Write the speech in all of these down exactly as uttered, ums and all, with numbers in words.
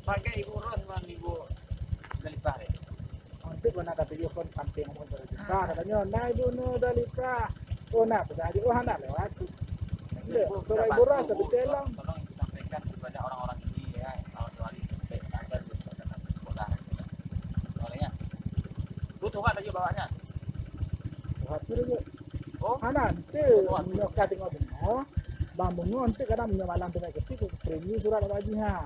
Pakai ibu Ros ngon ibu Zalifah deh. Untuk mana kata dia kon kampung mau Zalifah, katanya, "Nah, ibu Nur Zalifah." Oh, nak peugah dia, oh, hana lewat. Ndak, ibu kalau ibu Ros, betul lah. Tolong ibu sampaikan kepada orang-orang ini, ya, orang tua ini, sampai agar bisa datang ke sekolah. Soalnya, bu, coba tadi bawahnya. Buat tu je. Oh? Hana, ente meunyoe ka teungoh beungoh, bang beungoh ente kadang meunyoe malam teungoh ketik, print surat awak jih ha.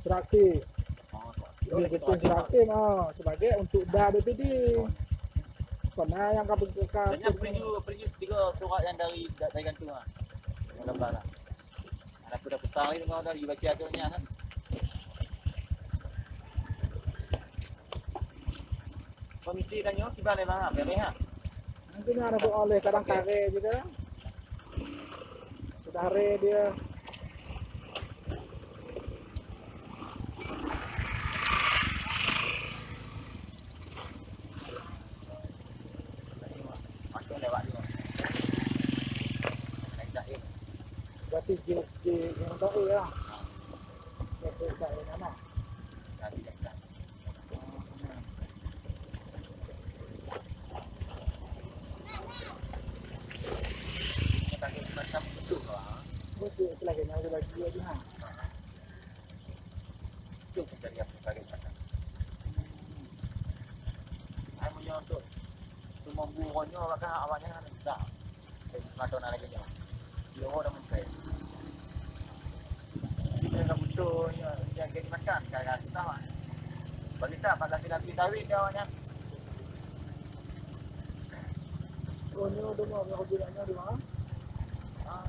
Surat aktif. Oh, surat aktif. Dia betul surat aktif, oh, sebagai untuk da B P D. Pernah yang ka, ka, dan yang print, print tiga surat yang dari, dari gantung ha. Gambar ha. Ada putang-putang lagi tengok dah, you baca akhirnya kan. Komiti dan nyoe kiban memang ha, beres ha. Mungkin ada tu oleh kadang kare juga. Sudah re dia. Macam lewat dia. Naik dah, eh. Berarti je, je, yang tak, eh, ya. Berarti tak, eh, mana? Tadi dah. Betul, selagi nak bagi lagi, ha. Itu pencarian sebagai macam. Ai meunyoe untuk tumong buronyo, maka awaknyan hana bisa. Jadi, semata na lagèe nyoe. Dia orang dah mencari. Kita dah butuh nyoe, dia jadi makan, kan, kan, susah, Mak. Bagi tak, Pak, laki-laki kawin dia awaknyan. Oh, nyoe dua, nyoe dua, nyoe dua. Ah.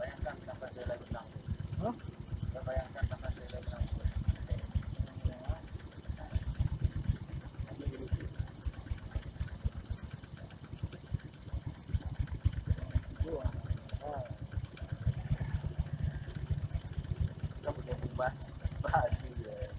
Bayangkan tanpa saya lagi bilang. Hah? Bayangkan tanpa saya lagi bilang. Kan punya rumah. Bahagia.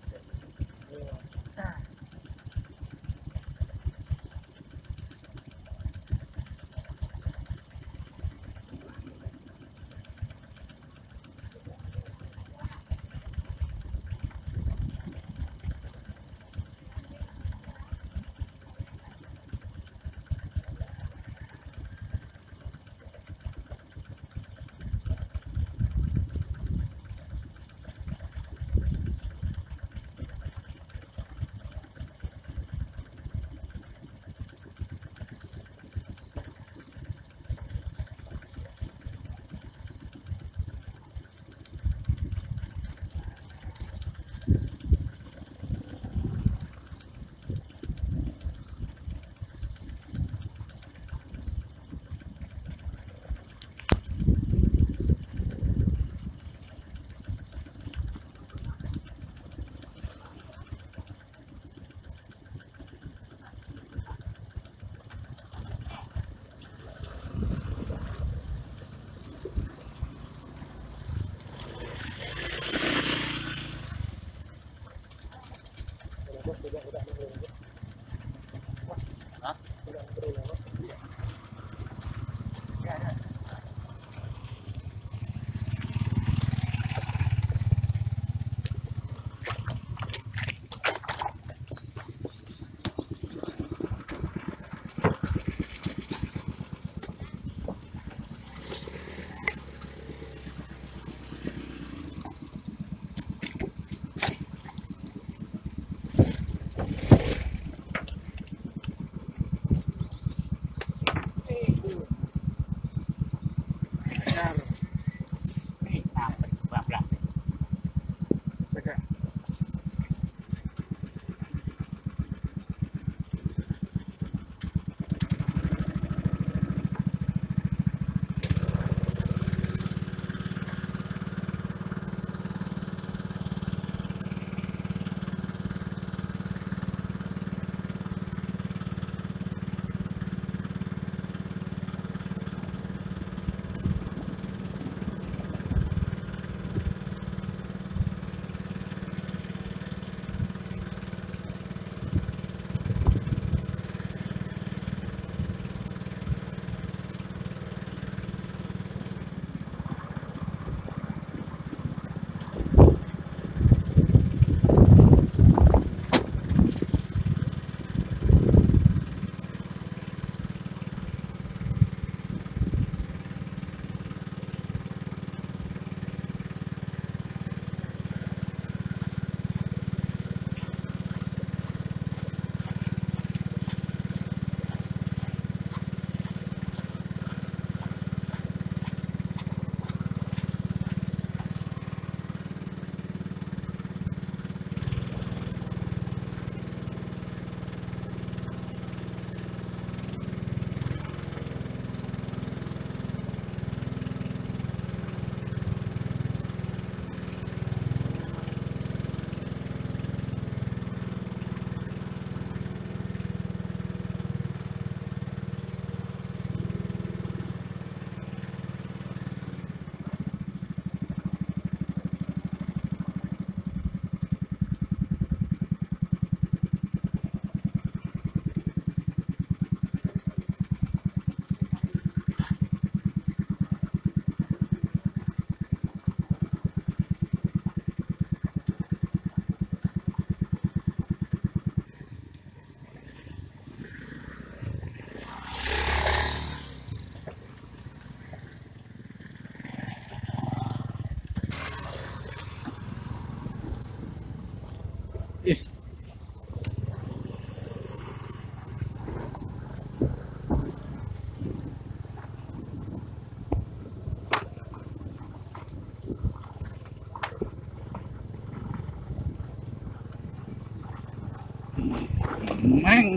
Meng.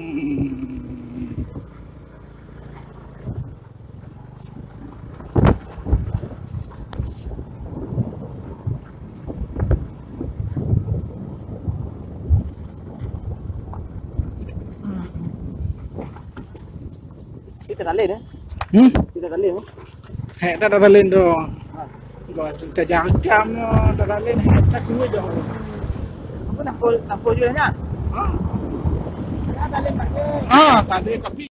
Kita tak lain, eh? Hmm? Kita tak lain, eh? Hek, tak ada lain tu. Ha. Gua cerita jangkam, tak ada lain. Hek, tak kuat dah. Apa nak kau, nak kau jual nak? Ha? Tak ada lain pakai. Ha, tak ada, tapi